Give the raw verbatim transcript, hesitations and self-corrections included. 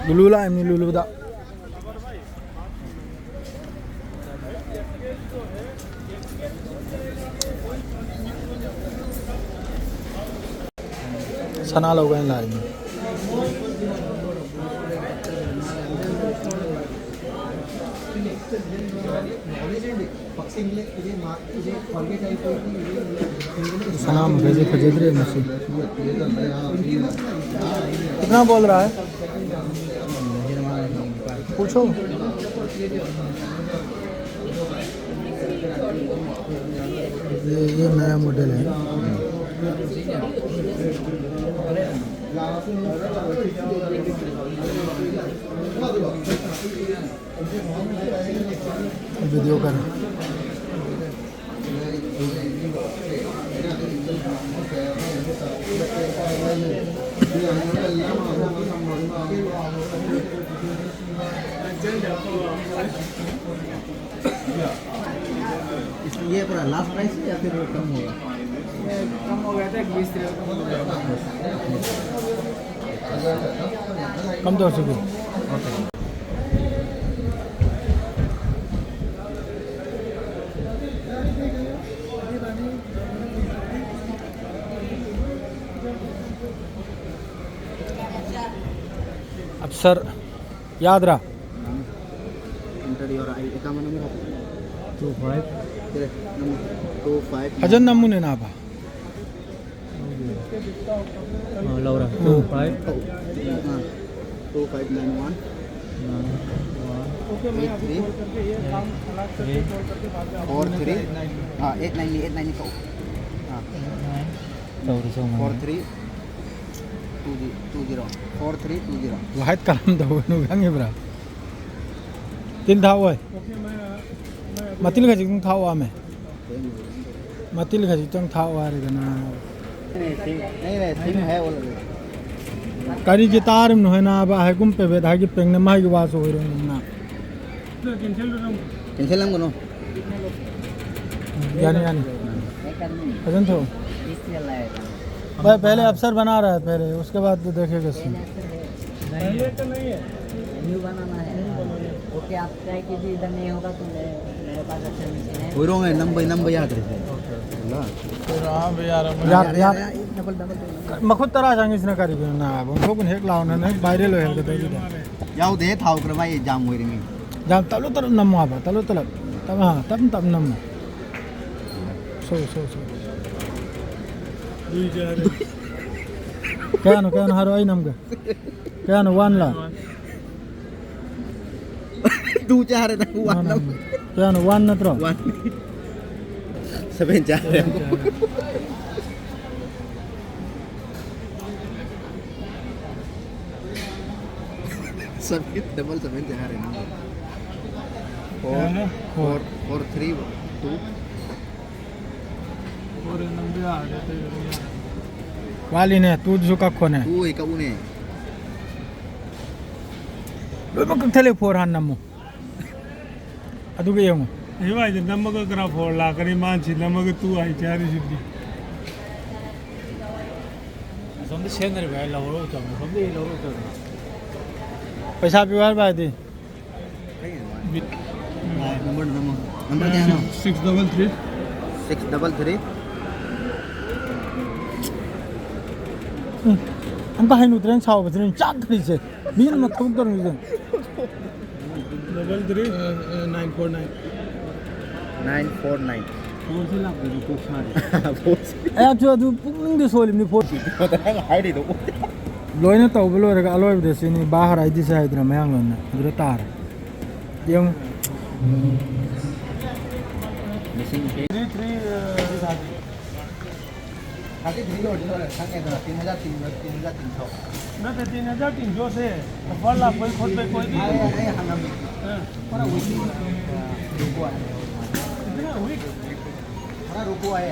ꯂꯨꯂꯨ ꯂꯥꯛꯏꯕꯅꯤ, ꯂꯨꯂꯨꯗ꯫ ꯁꯅꯥ ꯂꯧꯒꯦ ꯍꯥꯏꯅ ꯂꯥꯛꯏꯅꯤ꯫ ꯁꯅꯥ ꯃꯈꯩꯁꯦ ꯐꯖꯗ꯭ꯔꯦ ꯃꯁꯤ꯫ कितना बोल रहा है? पूछो। ये, ये नया मॉडल है। वीडियो कर। इसमें ये पूरा लास्ट प्राइस है या फिर कम होगा? ये कम हो गया था, एक बीस तिरपन कम हो गया था। कम तो हो चुकी। अफसर याद रहा। Enter your I D. Account number है? Two five. Correct. Number two five. हजन नमूने ना बा। हाँ, लौरा। हाँ। Two five. हाँ। Two five nine one. Nine one. Eight three. Three. Four three. हाँ, eight nine, eight nine four. हाँ। Sorry, sorry. Four three two zero, four three two zero. White color ꯇꯧꯒꯅꯨ ꯈꯪꯉꯤꯕ꯭ꯔꯥ? ꯇꯤꯜ ꯊꯥꯛꯑꯣꯏ꯫ ꯃꯇꯤꯜ ꯈꯖꯤꯛꯇꯪ ꯊꯥꯛꯑꯣ ꯍꯥꯏꯃꯦ꯫ ꯃꯇꯤꯜ ꯈꯖꯤꯛꯇꯪ ꯊꯥꯛꯑꯣ ꯍꯥꯏꯔꯒꯅ꯫ नहीं, नहीं, सिम है वो लगे। ꯀꯔꯤꯒꯤ ꯇꯥꯔꯤꯕꯅꯣ ꯍꯥꯏ ꯅꯥꯕ? ꯍꯥꯏꯒꯨꯝ ꯄꯦꯕꯦꯠ ꯍꯥꯏꯒꯤ ꯄꯦꯡꯅ ꯃꯥꯒꯤ ꯋꯥꯁꯨ ꯑꯣꯏꯔꯣꯏꯅ꯫ Cancel ꯂꯝꯒꯅꯨ꯫ ꯌꯥꯅꯤ, ꯌꯥꯅꯤ꯫ ꯐꯖꯅ ꯊꯧ꯫ भाई, पहले अफसर बना रहा है, पहले, उसके बाद तो देखेगा सीन। पहले तो नहीं है। न्यू बनाना है। ओके, आप ट्राई कीजिए, इधर नहीं होगा तो मैं, मेरे पास अच्छा मशीन है। ꯍꯣꯏꯔꯣꯡ ꯑꯩ ꯅꯝꯕꯩ ꯅꯝꯕ ꯌꯥꯗ꯭ꯔꯦ꯫ ꯌꯥꯔꯦ, ꯌꯥꯔꯦ꯫ ꯃꯈꯨꯠ ꯇꯔꯥ ꯆꯪꯉꯤꯁꯤꯅ ꯀꯔꯤꯒꯤꯅꯣ ꯅꯥꯕ? ꯑꯣꯟꯊꯣꯛꯄꯅ ꯍꯦꯛ ꯂꯥꯎꯅ ꯅꯪ ꯚꯥꯏꯔꯦꯜ ꯑꯣꯏꯍꯟꯒꯗꯧꯔꯤꯗ꯫ ꯌꯥꯎꯗꯦ, ꯊꯥꯎ ꯈꯔ ꯃꯥꯏ ꯖꯥꯝ ꯑꯣꯏꯔꯤꯃꯤ꯫ ꯖꯥꯝ ꯇꯞꯂꯞ ꯇꯞꯂꯞ ꯅꯝꯃꯣ ꯍꯥꯏꯕ, ꯇꯞꯂꯞ ꯇꯞꯂꯞ꯫ ꯇꯞ-, ꯑꯥ, ꯇꯞꯅ ꯇꯞꯅ ꯅꯝꯃꯣ꯫ ꯁꯣ, ꯁꯣ, ꯁꯣ꯫ ꯀꯌꯥꯅꯣ, ꯀꯌꯥꯅꯣ ꯍꯥꯏꯔꯣ, ꯑꯩ ꯅꯝꯒꯦ꯫ ꯀꯌꯥꯅꯣ, ꯋꯥꯟꯂ? ꯇꯨ ꯆꯥꯔꯦ ꯅꯪ, ꯋꯥꯟ ꯅꯝ-, ꯀꯌꯥꯅꯣ, ꯋꯥꯟ ꯅꯠꯇ꯭ꯔꯣ? ꯋꯥꯟ꯫ ꯁꯚꯦꯟ ꯆꯥꯔꯦ꯫ ꯁꯚꯦꯟ ꯗꯕꯜ ꯁꯚꯦꯟ ꯆꯥꯔꯦ ꯅꯪ꯫ Four, four, four three two. ꯋꯥꯠꯂꯤꯅꯦ, ꯇꯨꯗꯨꯁꯨ ꯀꯛꯈꯣꯅꯦ꯫ ꯇꯨ ꯑꯣꯏ ꯀꯛꯎꯅꯦ꯫ ꯂꯣꯏꯅꯃꯛ ꯀꯛꯊꯠꯂꯦ, ꯐꯣꯔ ꯍꯥꯟꯅ ꯅꯝꯃꯨ꯫ ꯑꯗꯨꯒ ꯌꯦꯡꯉꯨ꯫ ꯑꯩ ꯋꯥꯏꯗ ꯅꯝꯃꯒ ꯈꯔ ꯐꯣꯔ ꯂꯥꯛꯀꯅꯤ, ꯃꯥꯅ ꯁꯤ ꯅꯝꯃꯒ ꯇꯨ ꯍꯥꯏꯁꯦ ꯍꯥꯏꯔꯤꯁꯤꯗꯤ꯫ ꯑꯁꯣꯝꯗ ꯁꯦꯝꯅꯔꯤꯕ ꯍꯥꯏ ꯂꯧꯔꯣ ꯆꯪꯉꯣ, ꯑꯁꯣꯝꯗ ꯂꯧꯔꯣ ꯆꯪꯉꯣ꯫ ꯄꯩꯁꯥ ꯄꯤꯌꯨ ꯍꯥꯏꯕ ꯍꯥꯏꯗꯤ? ꯅꯝꯕꯔ ꯅꯝꯃꯣ꯫ ꯅꯝꯕꯔ ꯀꯌꯥꯅꯣ? Six double three. Six double three. Um, ꯑꯝꯇ ꯍꯩꯅꯨꯗ꯭ꯔꯦꯅ ꯁꯥꯎꯕꯁꯤꯅ ꯆꯥꯛꯈ꯭ꯔꯤꯁꯦ꯫ ꯃꯤ ꯑꯃ ꯊꯕꯛ ꯇꯧꯔꯤꯁꯦ꯫ Double three. Nine four nine. Nine four nine. ꯐꯣꯟꯁꯦ ꯂꯥꯛꯄꯗꯤ ꯀꯣꯛ ꯁꯥꯔꯦ꯫ ꯐꯣꯟꯁꯦ꯫ ꯑꯩ ꯑꯗꯨ, ꯑꯗꯨ ꯄꯨꯛꯅꯤꯡꯗ ꯁꯣꯜꯂꯤꯕꯅꯤ ꯐꯣꯟ꯫ ꯅꯪ ꯍꯥꯏꯔꯤꯗꯣ꯫ ꯂꯣꯏꯅ ꯇꯧꯕ ꯂꯣꯏꯔꯒ ꯑꯂꯣꯏꯕꯗ ꯁꯤꯅꯤ ꯕꯥ ꯍꯔꯥꯏꯗꯤꯁꯦ ꯍꯥꯏꯗꯅ ꯃꯌꯥꯡꯂꯣꯟꯅ ꯑꯗꯨꯗ ꯇꯥꯔꯦ꯫ ꯌꯦꯡꯉꯨ꯫ ꯃꯦꯁꯤꯟ ꯄꯦ-, ꯊ꯭ꯔꯤ ꯊ꯭ꯔꯤ, ꯑ, ꯊꯥꯔꯇꯤ ꯊ꯭ꯔꯤ ꯑꯣꯏꯔꯗꯤ ꯂꯣꯏꯔꯦ, ꯈꯪꯉꯦꯗꯅ, ꯇꯤꯟ ꯍꯖꯥꯔ ꯇꯤꯟ, ꯇꯤꯟ ꯍꯖꯥꯔ ꯇꯤꯟ ꯁꯣ꯫ ꯅꯠꯇꯦ, ꯇꯤꯟ ꯍꯖꯥꯔ ꯇꯤꯟ ꯁꯣꯁꯦ ꯑꯣꯐꯔ ꯂꯥꯛꯄꯩ ꯈꯣꯠꯄꯩ ꯀꯣꯏꯗꯤ꯫ ꯑꯩ, ꯑꯩ ꯍꯪꯉꯝꯃꯤ꯫ ꯑ꯫ ꯈꯔ ꯋꯤꯛ, ꯑ, ꯔꯨꯀꯣ ꯍꯥꯏ꯫ ꯏꯇꯅꯥ ꯋꯤꯛ? ꯈꯔ ꯔꯨꯀꯣ ꯍꯥꯏ꯫